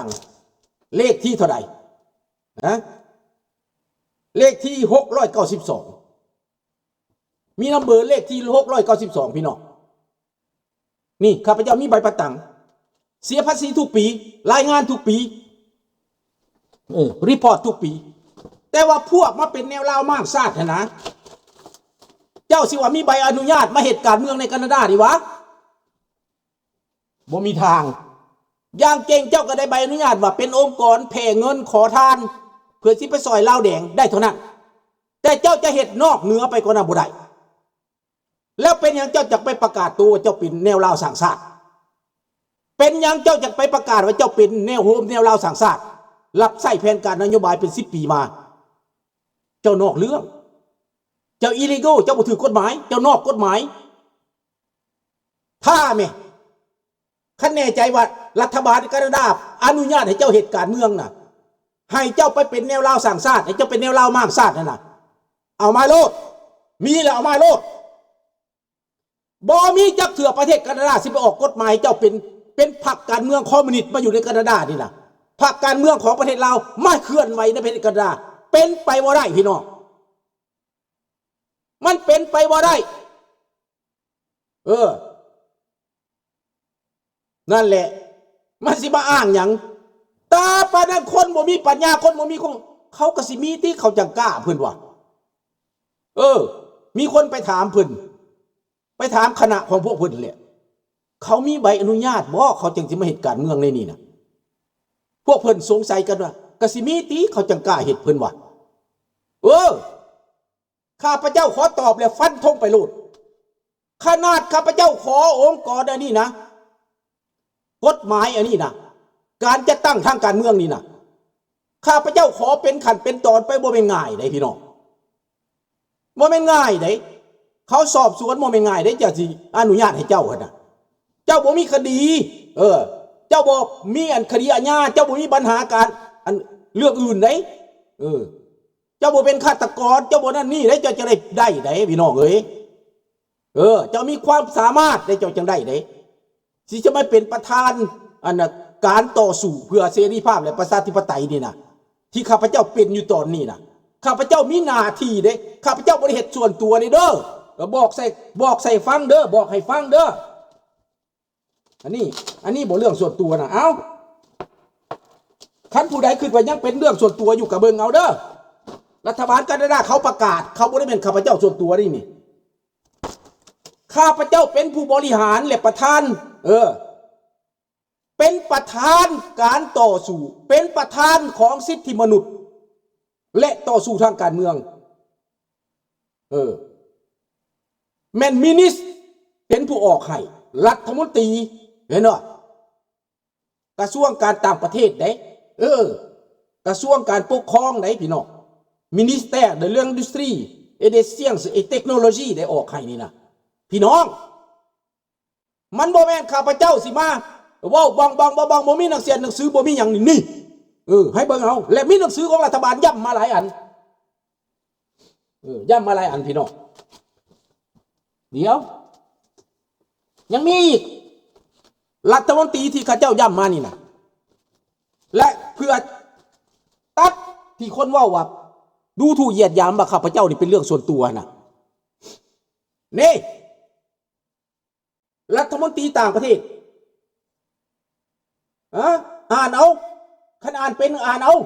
ງ ເລກທີເທົ່າໃດ? ຮະ? ເລກທີຫົກຮ້ອຍເກົ້າສິບສອງ ມີນຳເບີເລກທີຫົກຮ້ອຍເກົ້າສິບສອງ ພີ່ນ້ອງ. ນີ້ ຂ້າພະເຈົ້າມີໃບປະຕັງ ເສຍພາສີທຸກປີ ລາຍງານທຸກປີ ເອີ ຣີພອດທຸກປີ. ແຕ່ວ່າພວກມາເປັນແນວລາວມ້າງຊາດຫັ້ນນະ ເຈົ້າຊິວ່າມີໃບອະນຸຍາດມາເຮັດການເມືອງໃນການາດານີ້ຫວາ? ບໍ່ມີທາງ. ຢ່າງເກັ່ງເຈົ້າກໍໄດ້ໃບອະນຸຍາດວ່າເປັນອົງກອນແຜ່ເງິນຂໍທານ ເພື່ອຊິໄປຊ່ອຍລາວແດງໄດ້ເທົ່ານັ້ນ, ແຕ່ເຈົ້າຈະເຮັດນອກເໜືອໄປກວ່ານັ້ນບໍ່ໄດ້. ແລ້ວເປັນຫຍັງເຈົ້າຈັກໄປປະກາດໂຕວ່າເຈົ້າເປັນແນວລາວສ້າງຊາດ? ເປັນຫຍັງເຈົ້າຈັກໄປປະກາດວ່າເຈົ້າເປັນແນວໂຮມແນວລາວສ້າງຊາດ? ຮັບໃຊ້ແຜນການນະໂຍບາຍເປັນສິບປີມາ ເຈົ້ານອກເລື່ອງ, ເຈົ້າອີລີໂກ, ເຈົ້າບໍ່ຖືກກົດໝາຍ, ເຈົ້ານອກກົດໝາຍ. ຖ້າແມ່ ຄັນແນ່ໃຈວ່າລັດຖະບານການາດາອະນຸຍາດໃຫ້ເຈົ້າເຮັດການເມືອງນະ, ໃຫ້ເຈົ້າໄປເປັນແນວລາວສ້າງຊາດ, ໃຫ້ເຈົ້າເປັນແນວລາວມ້າງຊາດນັ້ນນະ, ເອົາມາໂລດ, ມີແລ້ວເອົາມາໂລດ. ບໍ່ມີຈັກເທື່ອປະເທດການາດາຊິໄປອອກກົດໝາຍໃຫ້ເຈົ້າເປັນ, ເປັນພັກການເມືອງຄອມມູນິດມາຢູ່ໃນການາດານີ້ນະ. ພັກການເມືອງຂອງປະເທດລາວມາເຄື່ອນໄຫວໃນປະເທດການາດາ, ເປັນໄປບໍ່ໄດ້ພີ່ນ້ອງ, ມັນເປັນໄປບໍ່ໄດ້. ເອີ ນັ້ນແຫຼະ ມັນຊິມາອ້າງຫຍັງ? ຕາປານນັ້ນຄົນບໍ່ມີປັນຍາ, ຄົນບໍ່ມີຄວາມ, ເຂົາກໍຊິມີຕິ, ເຂົາຈັ່ງກ້າ, ເພິ່ນວ່າ. ເອີ ມີຄົນໄປຖາມເພິ່ນ, ໄປຖາມຄະນະຂອງພວກເພິ່ນແຫຼະ, ເຂົາມີໃບອະນຸຍາດບໍ່ ເຂົາຈຶ່ງຊິມາເຮັດການເມືອງໃນນີ້ນະ? ພວກເພິ່ນສົງໄສກັນວ່າ ກໍຊິມີຕິ, ເຂົາຈັ່ງກ້າເຮັດ, ເພິ່ນວ່າ. ເອີ ຂ້າພະເຈົ້າຂໍຕອບແລ້ວຟັນທົງໄປໂລດ. ຂະໜາດຂ້າພະເຈົ້າຂໍອົງກອນອັນນີ້ນະ, ກົດໝາຍອັນນີ້ນະ, ການຈັດຕັ້ງທາງການເມືອງນີ້ນະ, ຂ້າພະເຈົ້າຂໍເປັນຂັ້ນເປັນຕອນໄປ, ບໍ່ແມ່ນງ່າຍເດ້ພີ່ນ້ອງ, ບໍ່ແມ່ນງ່າຍເດ້. ເຂົາສອບສວນບໍ່ແມ່ນງ່າຍເດ້, ເຈົ້າຊິອະນຸຍາດໃຫ້ເຈົ້າຫັ້ນນະ, ເຈົ້າບໍ່ມີຄະດີ, ເອີ ເຈົ້າບໍ່ມີອັນຄະດີອາຍາ, ເຈົ້າບໍ່ມີບັນຫາການ ອັນເລື່ອງອື່ນເດ້, ເອີ ເຈົ້າບໍ່ເປັນຄາດຕະກອນ, ເຈົ້າບໍ່ນັ້ນນີ້ເດ້, ເຈົ້າຈະໄດ້, ໄດ້ໃດພີ່ນ້ອງເອີຍ. ເອີ ເຈົ້າມີຄວາມສາມາດເດ້, ເຈົ້າຈັ່ງໄດ້ເດ້. ຊິຈະມາເປັນປະທານ ອັນນ່າ ການຕໍ່ສູ້ເພື່ອເສລີພາບ ແລະ ປະຊາທິປະໄຕນີ້ນະ, ທີ່ຂ້າພະເຈົ້າເປັນຢູ່ຕອນນີ້ນະ, ຂ້າພະເຈົ້າມີໜ້າທີ່ເດ້, ຂ້າພະເຈົ້າບໍ່ໄດ້ເຮັດສ່ວນຕົວເດ້ເດີ. ເອີ ບອກໃສ່, ບອກໃສ່ຟັງເດີ, ບອກໃຫ້ຟັງເດີ. ອັນນີ້, ອັນນີ້ບໍ່ເລື່ອງສ່ວນຕົວນະ. ເອົ້າ ຄັນຜູ້ໃດຄິດວ່າຍັງເປັນເລື່ອງສ່ວນຕົວຢູ່ ກໍເບິ່ງເອົາເດີ. ລັດຖະບານການາດາເຂົາປະກາດ, ເຂົາບໍ່ໄດ້ແມ່ນຂ້າພະເຈົ້າສ່ວນຕົວນີ້ນີ້. ຂ້າພະເຈົ້າເປັນຜູ້ບໍລິຫານ ແລະ ປະທານ, ເອີ ເປັນປະທານການຕໍ່ສູ້, ເປັນປະທານຂອງສິດທິມະນຸດ ແລະ ຕໍ່ສູ້ທາງການເມືອງ. ເອີ ແມ່ນມິນິສເປັນຜູ້ອອກໃຫ້, ລັດຖະມົນຕີ, ເຫັນບໍ່? ກະຊວງການຕ່າງປະເທດເດ້, ເອີ ກະຊວງການປົກຄອງເດ້ພີ່ນ້ອງ, Ministère de l'Industrie et des Sciences et Technologies ໄດ້ອອກໃຫ້ນີ້ນະ ພີ່ນ້ອງ. ມັນບໍ່ແມ່ນຂ້າພະເຈົ້າຊິມາເວົ້າບອງໆ ບໍ່ມີໜັງສຽນໜັງສື ບໍ່ມີຫຍັງນີ້, ເອີ ໃຫ້ເບິ່ງເອົາ. ແລະ ມີໜັງສືຂອງລັດຖະບານຢ້ຳມາຫຼາຍອັນ, ເອີ ຢ້ຳມາຫຼາຍອັນພີ່ນ້ອງ. ດຽວ ຍັງມີອີກ, ລັດຖະມົນຕີທີ່ເຂົາເຈົ້າຢ້ຳມານີ້ນະ, ແລະ ເພື່ອຕັດທີ່ຄົນເວົ້າວ່າດູຖູ່ຢຽດຢາມວ່າຂ້າພະເຈົ້ານີ້ເປັນເລື່ອງສ່ວນຕົວນະ. ນີ້ ລັດຖະມົນຕີຕ່າງປະເທດ, ອາ ອ່ານເອົາ, ຄັນອ່ານເປັນ ອ່ານເອົາ.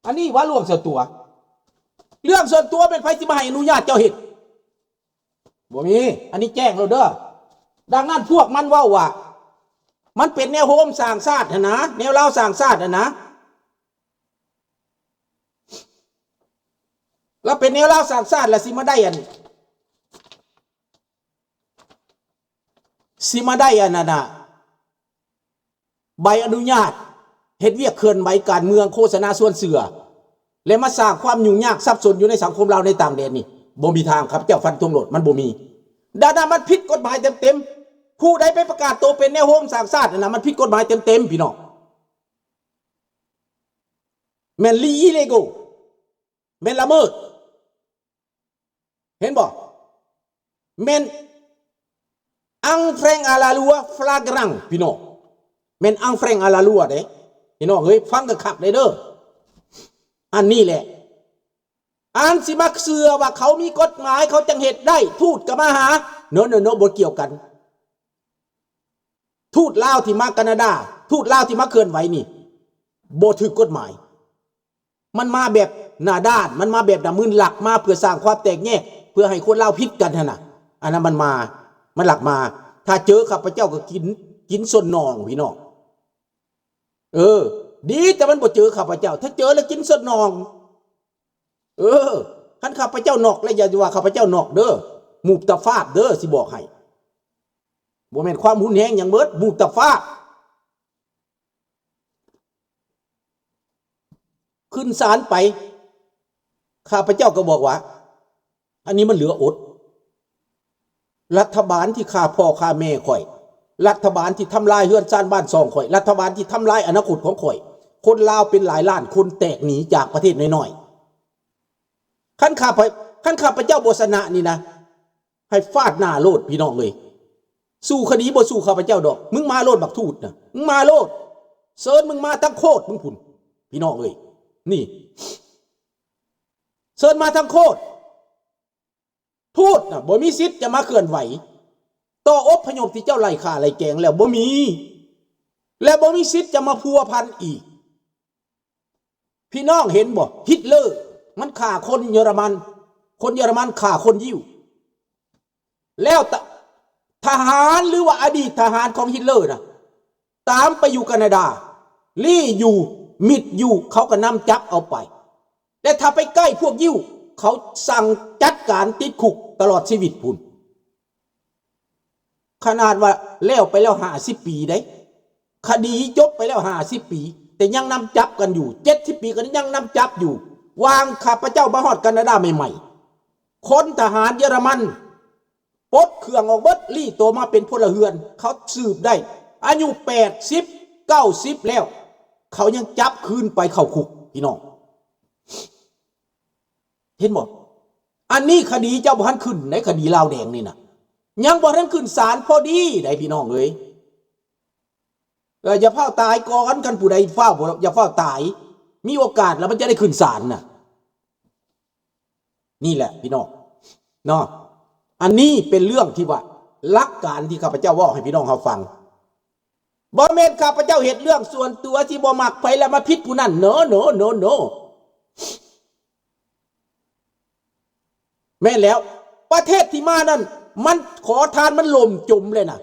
ອັນນີ້ວ່າເລື່ອງສ່ວນຕົວ, ເລື່ອງສ່ວນຕົວແມ່ນໃຜຊິມາໃຫ້ອະນຸຍາດເຈົ້າເຮັດ? ບໍ່ມີ. ອັນນີ້ແຈ້ງໂລດເດີ. ດັ່ງນັ້ນພວກມັນເວົ້າວ່າ ມັນເປັນແນວໂຮມສ້າງຊາດຫັ້ນນະ, ແນວລາວສ້າງຊາດຫັ້ນນະ. ລະເປັນແນວລາວສ້າງຊາດ ລະຊິມາໄດ້ອັນ ຊິມາໄດ້ອັນນັ້ນນະ ໃບອະນຸຍາດເຮັດວຽກເຄື່ອນໄຫວການເມືອງ, ໂຄສະນາຊວນເຊື່ອ ແລະ ມາສ້າງຄວາມຫຍຸ້ງຍາກສັບສົນຢູ່ໃນສັງຄົມລາວໃນຕ່າງແດນນີ້ ບໍ່ມີທາງ. ຂ້າພະເຈົ້າຟັນທງໂລດ, ມັນບໍ່ມີ. ດັ່ງນັ້ນມັນຜິດກົດໝາຍເຕັມໆ. ຜູ້ໃດໄປປະກາດໂຕເປັນແນວໂຮມສ້າງຊາດນັ້ນນະ ມັນຜິດກົດໝາຍເຕັມໆ ພີ່ນ້ອງ. ແມ່ນ illegal, ແມ່ນລະເມີດ. ເຫັນບໍ່? ແມ່ນ ອັງແຟຣງອາລາລັວ ຟລາກຣັງ ພີ່ນ້ອງ ແມ່ນອັງແຟຣງອາລາລັວເດ້ ພີ່ນ້ອງເອີຍ ຟັງຄັກໆເດີ້. ອັນນີ້ແຫຼະ ອັນຊິມາເຊື່ອວ່າເຂົາມີກົດໝາຍ ເຂົາຈັ່ງເຮັດໄດ້ ທູດກໍມາຫາ ໂນໆໆ ບໍ່ກ່ຽວກັນ. ທູດລາວທີ່ມາການາດາ ທູດລາວທີ່ມາເຄື່ອນໄຫວນີ້ ບໍ່ຖືກກົດໝາຍ. ມັນມາແບບໜ້າດ້ານ ມັນມາແບບໜ້າມຶນ ລັກມາເພື່ອສ້າງຄວາມແຕກແຍກ ເພື່ອໃຫ້ຄົນລາວຜິດກັນຫັ້ນນະ. ອັນນັ້ນມັນມາ ມັນລັກມາ. ຖ້າເຈີຂ້າພະເຈົ້າກໍກິນ ກິນສົ້ນໜອງ ພີ່ນ້ອງ. ເອີ ດີແຕ່ມັນບໍ່ເຈີຂ້າພະເຈົ້າ ຖ້າເຈີແລ້ວກິນສົ້ນໜອງ. ເອີ ຄັນຂ້າພະເຈົ້ານອກແລ້ວ ຢ່າວ່າຂ້າພະເຈົ້ານອກເດີ້ ມູບຕາຟາບເດີ້ ຊິບອກໃຫ້. ບໍ່ແມ່ນຄວາມຮຸນແຮງຫຍັງເບິດ ມູບຕາຟາບ. ຂຶ້ນສານໄປ ຂ້າພະເຈົ້າກໍບອກວ່າ ອັນນີ້ມັນເຫຼືອອົດ. ລັດຖະບານທີ່ຂ້າພໍ່ຂ້າແມ່ຂ້ອຍ, ລັດຖະບານທີ່ທຳລາຍເຮືອນຊານບ້ານຊ່ອງຂ້ອຍ, ລັດຖະບານທີ່ທຳລາຍອະນາຄົດຂອງຂ້ອຍ. ຄົນລາວເປັນຫຼາຍລ້ານຄົນແຕກໜີຈາກປະເທດນ້ອຍໆ. ຄັນຂ້າພະ ຄັນຂ້າພະເຈົ້າບໍ່ຊະນະນີ້ນະ ໃຫ້ຟາດໜ້າໂລດພີ່ນ້ອງເອີຍ. ສູ້ຄະດີບໍ່ສູ້ຂ້າພະເຈົ້າດອກ. ມຶງມາໂລດບັກທູດນະ ມຶງມາໂລດ. ເຊີນມຶງມາທັງໂຄດມຶງພຸ້ນ ພີ່ນ້ອງເອີຍ. ນີ້ ເຊີນມາທັງໂຄດ. ທູດນະບໍ່ມີສິດຈະມາເຄື່ອນໄຫວຕໍ່ອົບພະຍົບທີ່ເຈົ້າໄລ່ຂ້າໄລ່ແກງແລ້ວ ບໍ່ມີ ແລະ ບໍ່ມີສິດຈະມາພົວພັນອີກ. ພີ່ນ້ອງເຫັນບໍ່? ຮິດເລີມັນຂ້າຄົນເຢຍລະມັນ, ຄົນເຢຍລະມັນຂ້າຄົນຢິວ. ແລ້ວ ທະ ທະຫານ ຫຼືວ່າອະດີດທະຫານຂອງຮິດເລີນະ ຕາມໄປຢູ່ການາດາ ລີ້ຢູ່ ມິດຢູ່ ເຂົາກໍນຳຈັບເອົາໄປ. ແຕ່ຖ້າໄປໃກ້ພວກຢິວ ເຂົາສັ່ງຈັດການຕິດຄຸກຕະຫຼອດຊີວິດພຸ້ນ. ຂະໜາດວ່າແລ້ວໄປແລ້ວຫ້າສິບປີເດ້ ຄະດີຈົບໄປແລ້ວຫ້າສິບປີ ແຕ່ຍັງນຳຈັບກັນຢູ່ ເຈັດສິບປີກໍຍັງນຳຈັບຢູ່. ຫວ່າງຂ້າພະເຈົ້າມາຮອດການາດາໃໝ່ໆ ຄົນທະຫານເຢຍລະມັນປົດເຄື່ອງອອກເບິດ ລີ້ໂຕມາເປັນພົນລະເຮືອນ. ເຂົາສືບໄດ້ອາຍຸແປດສິບ ເກົ້າສິບແລ້ວ ເຂົາຍັງຈັບຄືນໄປເຂົ້າຄຸກ ພີ່ນ້ອງ. ເຫັນບໍ່? ອັນນີ້ຄະດີເຈົ້າບໍ່ທັນຂຶ້ນໃດ໋ ຄະດີລາວແດງນີ້ນະ ຍັງບໍ່ທັນຂຶ້ນສານພໍດີໃດ໋ ພີ່ນ້ອງເອີຍ. ເອີ ຢ່າຟ້າວຕາຍກ່ອນ ຄັນຜູ້ໃດຟ້າວ ບໍ່ ຢ່າຟ້າວຕາຍ ມີໂອກາດແລ້ວມັນຈະໄດ້ຂຶ້ນສານນະ. ນີ້ແຫຼະພີ່ນ້ອງເນາະ ອັນນີ້ເປັນເລື່ອງທີ່ວ່າ ຫຼັກການທີ່ຂ້າພະເຈົ້າເວົ້າໃຫ້ພີ່ນ້ອງເຮົາຟັງ. ບໍ່ແມ່ນຂ້າພະເຈົ້າເຮັດເລື່ອງສ່ວນຕົວທີ່ບໍ່ມັກໃຜແລ້ວມາຜິດຜູ້ນັ້ນ ໂນ ໂນ ໂນ ໂນ. ແມ່ນແລ້ວ ປະເທດທີ່ມານັ້ນ ມັນຂໍທານມັນຫຼົ່ມຈົມເລີຍນະ.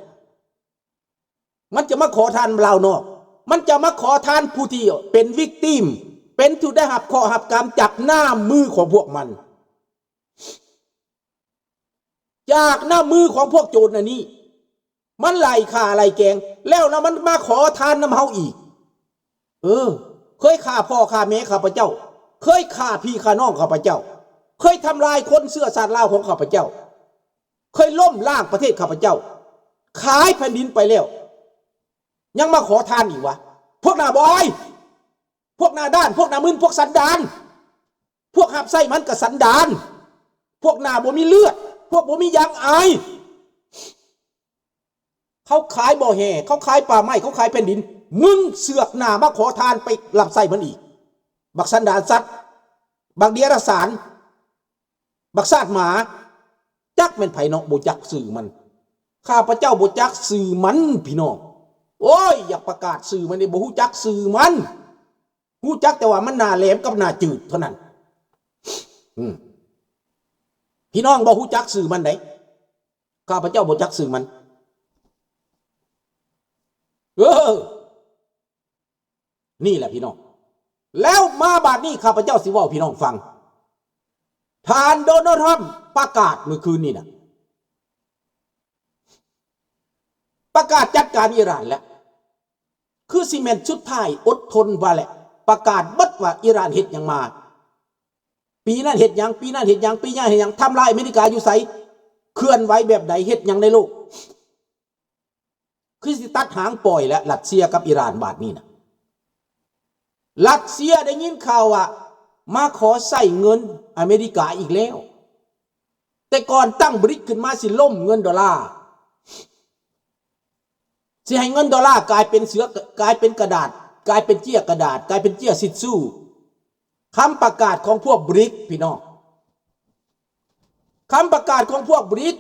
ມັນຈະມາຂໍທານລາວນອກ ມັນຈະມາຂໍທານຜູ້ທີ່ເປັນວິກຕີມ ເປັນຜູ້ໄດ້ຮັບເຄາະຮັບກຳຈາກນ້ຳມືຂອງພວກມັນ. ຈາກນ້ຳມືຂອງພວກໂຈນອັນນີ້ ມັນໄລ່ຂ້າໄລ່ແກງ ແລ້ວນະມັນມາຂໍທານນຳເຮົາອີກ. ເອີ ເຄີຍຂ້າພໍ່ຂ້າແມ່ຂ້າພະເຈົ້າ ເຄີຍຂ້າພີ່ຂ້ານ້ອງຂ້າພະເຈົ້າ ເຄີຍທຳລາຍຄົນເຊື້ອຊາດລາວຂອງຂ້າພະເຈົ້າ ເຄີຍລົ້ມລ້າງປະເທດຂ້າພະເຈົ້າ ຂາຍແຜ່ນດິນໄປແລ້ວ ຍັງມາຂໍທານອີກວະ? ພວກໜ້າບອຍ ພວກໜ້າດ້ານ ພວກໜ້າມຶນ ພວກສັນດານ ພວກຮັບໃຊ້ມັນກໍສັນດານ ພວກໜ້າບໍ່ມີເລືອດ ພວກບໍ່ມີຢາງອາຍ. ເຂົາຂາຍບໍ່ແຮ່ ເຂົາຂາຍປ່າໄມ້ ເຂົາຂາຍແຜ່ນດິນ ມຶງເຊືອກໜ້າມາຂໍທານໄປຮັບໃຊ້ມັນອີກ ບັກສັນດານສັດ ບັກເດຍລະສານ ບັກຊາດໝາ ຈັກແມ່ນໃຜເນາະ ບໍ່ຈັກຊື່ມັນ ຂ້າພະເຈົ້າບໍ່ຈັກຊື່ມັນ ພີ່ນ້ອງ. ໂອ້ຍ ຢາກປະກາດຊື່ມັນນີ້ ບໍ່ຮູ້ຈັກຊື່ມັນ ຮູ້ຈັກແຕ່ວ່າມັນໜ້າແຫຼມກັບໜ້າຈືດເທົ່ານັ້ນ. ອືມ ພີ່ນ້ອງບໍ່ຮູ້ຈັກຊື່ມັນໃດ໋ ຂ້າພະເຈົ້າບໍ່ຈັກຊື່ມັນ. ເອີ ນີ້ແຫຼະພີ່ນ້ອງ ແລ້ວມາບາດນີ້ ຂ້າພະເຈົ້າຊິເວົ້າໃຫ້ພີ່ນ້ອງຟັງ. ທ່ານໂດນັລ ທຣຳປະກາດມື້ຄືນນີ້ນະ ປະກາດຈັດການອີຣານແລ້ວ ຄືຊິແມ່ນສຸດທ້າຍ ອົດທົນວ່າແຫຼະ ປະກາດເບິດວ່າອີຣານເຮັດຫຍັງມາ ປີນັ້ນເຮັດຫຍັງ ປີນັ້ນເຮັດຫຍັງ ປີນີ້ເຮັດຫຍັງ ທຳລາຍອາເມລິກາຢູ່ໃສ ເຄື່ອນໄຫວແບບໃດ ເຮັດຫຍັງໃນໂລກ. ຄືຊິຕັດຫາງປ່ອຍແຫຼະ ຣັດເຊຍກັບອີຣານບາດນີ້ນະ. ຣັດເຊຍໄດ້ຍິນຂ່າວວ່າມາຂໍໃຊ້ເງິນອາເມລິກາອີກແລ້ວ. ແຕ່ກ່ອນຕັ້ງບຣິກຂຶ້ນມາຊິລົ້ມເງິນໂດລາ. ຊິໃຫ້ເງິນໂດລາກາຍເປັນເສືອ ກາຍເປັນກະດາດ ກາຍເປັນເຈ້ຍກະດາດ ກາຍເປັນເຈ້ຍຊິດຊູ. ຄຳປະກາດຂອງພວກບຣິກ ພີ່ນ້ອງ, ຄຳປະກາດຂອງພວກບຣິກ.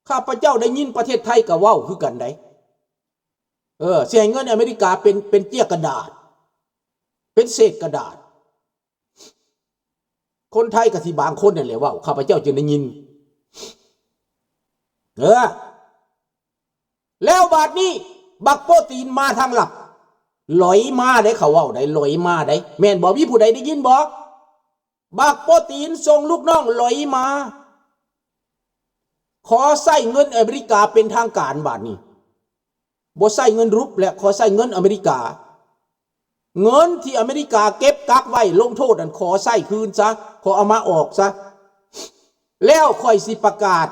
ຂ້າພະເຈົ້າໄດ້ຍິນປະເທດໄທກໍເວົ້າຄືກັນໄດ໋. ເອີ ຊິໃຫ້ເງິນອາເມລິກາເປັນ ເປັນເຈ້ຍກະດາດ ເປັນເສດກະດາດ. ຄົນໄທກໍຊິບາງຄົນນັ້ນແຫຼະເວົ້າ, ຂ້າພະເຈົ້າຈຶ່ງໄດ້ຍິນ. ເອີ ແລ້ວບາດນີ້ບັກໂປຕີນມາທາງລັບ ຫຼອຍມາໄດ໋, ເຂົາເວົ້າໄດ໋, ຫຼອຍມາໄດ໋. ແມ່ນບໍ່? ມີຜູ້ໃດໄດ້ຍິນບໍ່? ບັກໂປຕີນສົ່ງລູກນ້ອງຫຼອຍມາ ຂໍໃຊ້ເງິນອາເມລິກາເປັນທາງການບາດນີ້. ບໍ່ໃຊ້ເງິນຣູບແລ້ວ, ຂໍໃຊ້ເງິນອາເມລິກາ. ເງິນທີ່ອາເມລິກາເກັບກັກໄວ້ລົງໂທດນັ້ນ ຂໍໃຊ້ຄືນຊະ, ຂໍເອົາມາອອກຊະ. ແລ້ວຂ້ອຍຊິປະກາດ,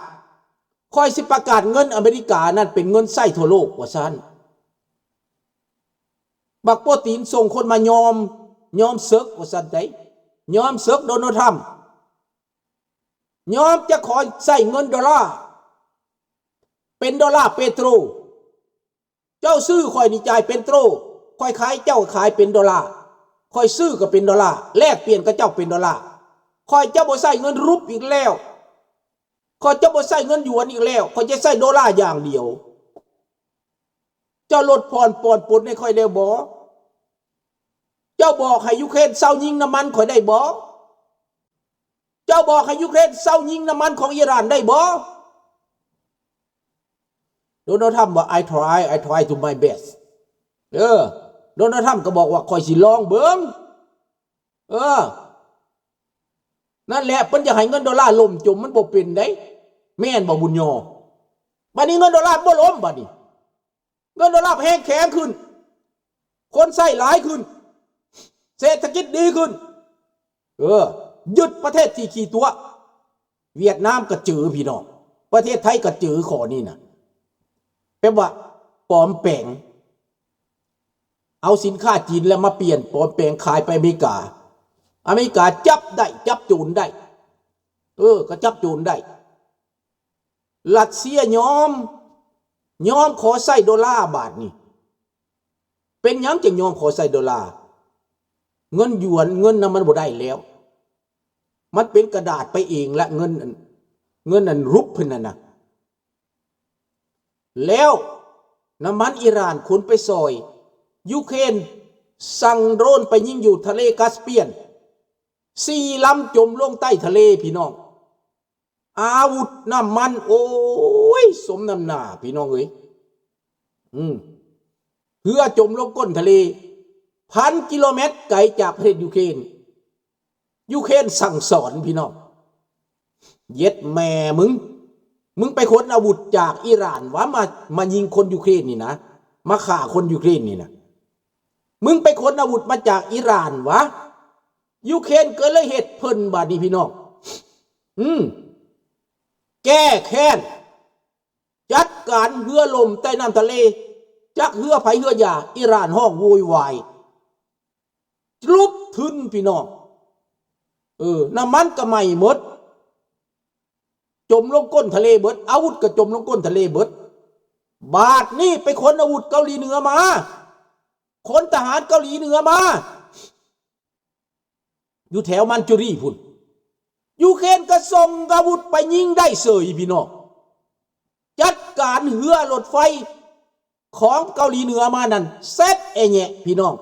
ຂ້ອຍຊິປະກາດເງິນອາເມລິການັ້ນເປັນເງິນໃຊ້ທົ່ວໂລກ ວ່າຊັ້ນ. ບັກໂປຕີນສົ່ງຄົນມາຍອມ, ຍອມເສິກ ວ່າຊັ້ນໄດ໋, ຍອມເສິກໂດນັລ ທຣຳ. ຍອມຈະຂໍໃຊ້ເງິນໂດລາ ເປັນໂດລາເປໂຕຣ. ເຈົ້າຊື້ຂ້ອຍນີ້ຈ່າຍເປັນໂຕຣ, ຂ້ອຍຂາຍເຈົ້າຂາຍເປັນໂດລາ, ຂ້ອຍຊື້ກໍເປັນໂດລາ, ແລກປ່ຽນກັບເຈົ້າເປັນໂດລາ. ຂ້ອຍຈະບໍ່ໃຊ້ເງິນຣູບອີກແລ້ວ, ຂ້ອຍຈະບໍ່ໃຊ້ເງິນຢວນອີກແລ້ວ, ຂ້ອຍຈະໃຊ້ໂດລາຢ່າງດຽວ. ເຈົ້າລົດຜ່ອນປ່ອນປົນໃຫ້ຂ້ອຍແລ້ວບໍ່? ເຈົ້າບອກໃຫ້ຢູເຄຣນເຊົາຍິງນ້ຳມັນຂ້ອຍໄດ້ບໍ່? ເຈົ້າບອກໃຫ້ຢູເຄຣນເຊົາຍິງນ້ຳມັນຂອງອີຣານໄດ້ບໍ່? ໂດນັລ ທຣຳວ່າ I try, I try to my best. ເອີ ໂດນັລ ທຣຳກໍບອກວ່າ ຂ້ອຍຊິລອງເບິ່ງ. ເອີ ນັ້ນແຫຼະ, ເພິ່ນຢາກໃຫ້ເງິນໂດລາລົ້ມຈົມ, ມັນບໍ່ເປັນເດ້. ແມ່ນບໍ່ ບຸນຍໍ? ບາດນີ້ເງິນໂດລາບໍ່ລົ້ມ, ບາດນີ້ ເງິນໂດລາແຮງແຂງຂຶ້ນ, ຄົນໃຊ້ຫຼາຍຂຶ້ນ, ເສດຖະກິດດີຂຶ້ນ. ເອີ ຍຶດປະເທດທີ່ຂີ້ຕົວະ. ຫວຽດນາມກໍເຈີ ພີ່ນ້ອງ, ປະເທດໄທກໍເຈີຂໍ້ນີ້ນະ, ແປວ່າປອມແປງ. ເອົາສິນຄ້າຈີນແລ້ວມາປ່ຽນປອມແປງຂາຍໄປອາເມລິກາ. ອາເມລິກາຈັບໄດ້, ຈັບໂຈນໄດ້. ເອີ ກໍຈັບໂຈນໄດ້. ຣັດເຊຍຍອມ, ຍອມຂໍໃຊ້ໂດລາບາດນີ້. ເປັນຫຍັງຈຶ່ງຍອມຂໍໃຊ້ໂດລາ? ເງິນຢວນ, ເງິນນຳມັນບໍ່ໄດ້ແລ້ວ. ມັນເປັນກະດາດໄປເອງລະ, ເງິນ, ເງິນອັນຣູບເພິ່ນນັ້ນນະ. ແລ້ວນ້ຳມັນອີຣານຂົນໄປຊ່ອຍ. ຢູເຄຣນສັ່ງໂດຣນໄປຍິງຢູ່ທະເລກາສປຽນ ສີ່ລຳຈົມລົງໃຕ້ທະເລ ພີ່ນ້ອງ. ອາວຸດ, ນ້ຳມັນ, ໂອ້ຍ ສົມນ້ຳໜ້າ ພີ່ນ້ອງເອີຍ. ອືມ ເຮືອຈົມລົງກົ້ນທະເລ ພັນກິໂລແມັດໄກຈາກປະເທດຢູເຄຣນ. ຢູເຄຣນສັ່ງສອນ ພີ່ນ້ອງ. ເຢັດແມ່ມຶງ, ມຶງໄປຂົນອາວຸດຈາກອີຣານຫວາ ມາ, ມາຍິງຄົນຢູເຄຣນນີ້ນະ, ມາຂ້າຄົນຢູເຄຣນນີ້ນະ. ມຶງໄປຂົນອາວຸດມາຈາກອີຣານຫວາ. ຢູເຄຣນກໍເລີຍເຮັດເພິ່ນບາດນີ້ ພີ່ນ້ອງ. ອືມ ແກ້ແຄ້ນ, ຈັດການເຮືອລົມໃຕ້ນ້ຳທະເລ, ຈັກເຮືອໃຜເຮືອຢາ, ອີຣານຮ້ອງໂວຍວາຍ ຫຼຸບທຶນ ພີ່ນ້ອງ. ເອີ ນ້ຳມັນກໍໄໝ້ໝົດ, ຈົມລົງກົ້ນທະເລເບິດ, ອາວຸດກໍຈົມລົງກົ້ນທະເລເບິດ. ບາດນີ້ໄປຂົນອາວຸດເກົາຫຼີເໜືອມາ, ຂົນທະຫານເກົາຫຼີເໜືອມາ. ຢູ່ແຖວມັນຈູຣີພຸ້ນ, ຢູເຄຣນກໍສົ່ງອາວຸດໄປຍິງໄດ້ເສີຍ ພີ່ນ້ອງ. ຈັດການເຮືອລົດໄຟຂອງເກົາຫຼີເໜືອມານັ້ນ ເສັດແອແຍະ ພີ່ນ້ອງ,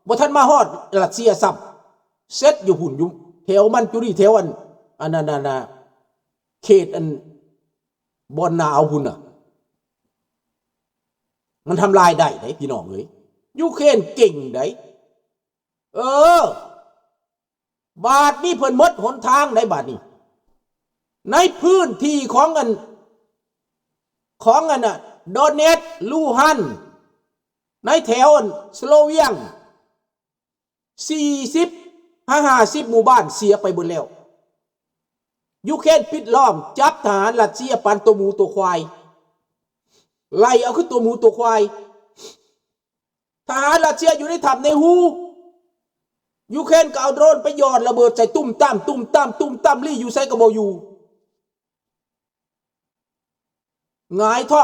ບໍ່ທັນມາຮອດຣັດເຊຍຊ້ຳ. ເສັດຢູ່ພຸ້ນ, ຢູ່ແຖວມັນຈູຣີ, ແຖວອັນ, ອັນນັ້ນນະ, ເຂດອັນ ບ່ອນໜາວພຸ້ນນະ. ມັນທຳລາຍໄດ້ເດ້ ພີ່ນ້ອງເອີຍ. ຢູເຄຣນເກັ່ງໄດ. ເອີ ບາດນີ້ເພິ່ນໝົດຫົນທາງໄດບາດນີ້. ໃນພື້ນທີ່ຂອງອັນ, ຂອງອັນນະ, ໂດເນັດ, ລູຮານ, ໃນແຖວອັນ ສະໂລວຽງ, ສີ່ສິບຫາຫ້າສິບໝູ່ບ້ານເສຍໄປເບິດແລ້ວ. ຢູເຄຣນປິດລ້ອມ, ຈັບທະຫານຣັດເຊຍປັນຕົວໝູຕົວຄວາຍ, ໄລ່ເອົາຄືຕົວໝູຕົວຄວາຍ. ທະຫານຣັດເຊຍຢູ່ໃນຖ້ຳໃນຮູ, ຢູເຄຣນກໍເອົາໂດຣນໄປຢອດລະເບີດໃສ່ ຕຸ້ມຕາມ ຕຸ້ມຕາມ ຕຸ້ມຕາມ, ລີ້ຢູ່ໃສກໍບໍ່ຢູ່. ຫງາຍທ້ອງ